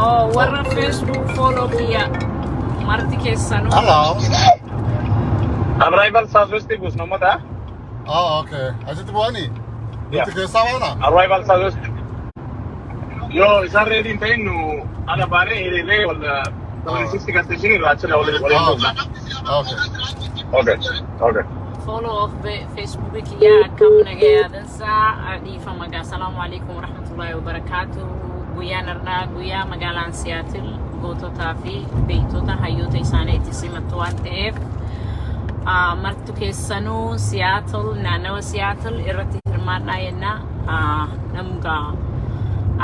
Oh, warra Facebook follow kiyya marti keessanuu. Hello. Arrival Southwest buusna uummata. Oh, okay. Asitti bu'anii? Nuti keessaa baana? Arrival Southwest. Yoo isaan ready hin ta'in nu ala baanee hiriirree wal 76 gas station irraa achirra waliin Oh, buusna. okay. Okay. Follow of Facebook kiyya, akkam nagayaa dansaa? Dhiifama gaa. Salaamu alaikum warahmatullahi wabarakaatu. Guyyaan har'aa guyyaa magaalaan Siyaatil goototaa fi beektota hayyoota isaanii itti simattu waan ta'eef, martu keessanuu Siyaatil, naannawa Siyaatil irratti hirmaadhaa jenna. Namgaa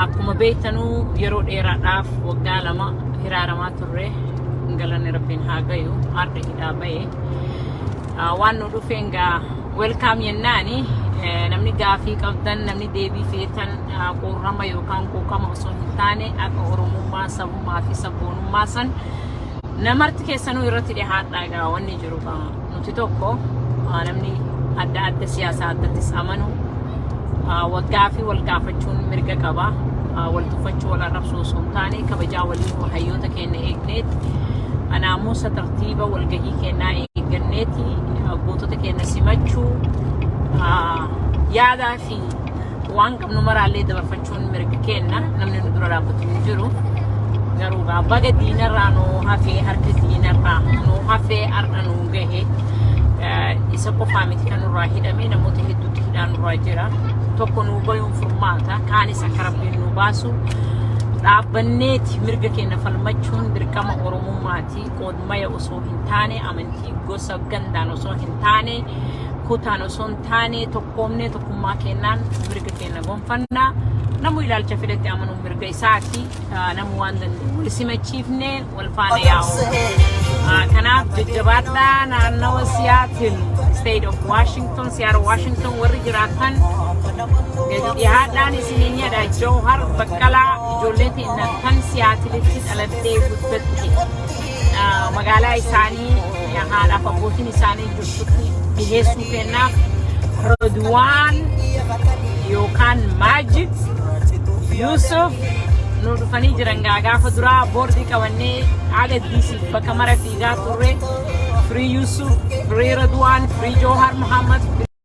akkuma beektanuu yeroo dheeraadhaaf waggaa 2 hiraaramaa turre. Galanni Rabbiin haa gayu, har'a hidhaa bahe. Waan nu dhufeen gaa welcome jennaani. Namni gaafii qabdan, namni deebii feetan, qorrama yookaan quuqama osoo hin taane, akka Oromummaa, sabummaa fi sabboonummaa san namarti keessanuu irratti dhihaadhaa. Gaa wanni jiru gaa nuti tokko, namni adda adda siyaasaa addattis amanu waggaa fi wal gaafachuun mirga qaba. Wal tuffachuu, wal arrabsuu osoo hin taane, kabajaa walii hayyoota keenya eegneeti, naamusa tartiiba walgahii kennaa eegganneeti, gootota keenya simachuu, yaadaa fi waan qabnu maraallee dabarfachuun mirga kenna. Namni nu dura dhaabbatu hin jiru. Garuu gaa baga diinarraa nu hafee, harka diinarraa nu hafee, har'a nu gahe. Isa qofaa miti kan nurraa hidhame, namoota hedduutu hidhaa nurraa jira. Tokko nu bayuun furmaata, kaanis akka Rabbiin nu baasu dhaabbanneeti mirga keenya falmachuun dirqama Oromummaati. Qoodmaya osoo hin taane, amantii, gosa, gandaan osoo hin taane, kutaan osoo hin taane, tokkoomnee tokkummaa kennaan mirga keenya gonfannaa. Namu ilaalcha fedhetti amanuun mirga isaati. Namu waan danda'u wal simachiifnee wal faana yaa'u. Kanaaf jajjabaadhaa. Naannawa Siyaatil, State of Washington, Seattle, Washington warri jiraatan gadi dhiyaadhaan isiniin jedha. Jawhar Baqqalaa, ijoollee teenya tan Siyaatilitti dhalattee guddatte, magaalaa isaanii haadhaaf abbootiin isaanii jirtutti dhiheessuu kennaaf Rodwaan yookaan Maajid Yusuf nu dhufanii jiran. Gaa gaafa duraa boordii qabannee haga diisiif bakka mara fiigaa turre. Free Yusuf, Free Radwaan, Free Jawhar Muhammad.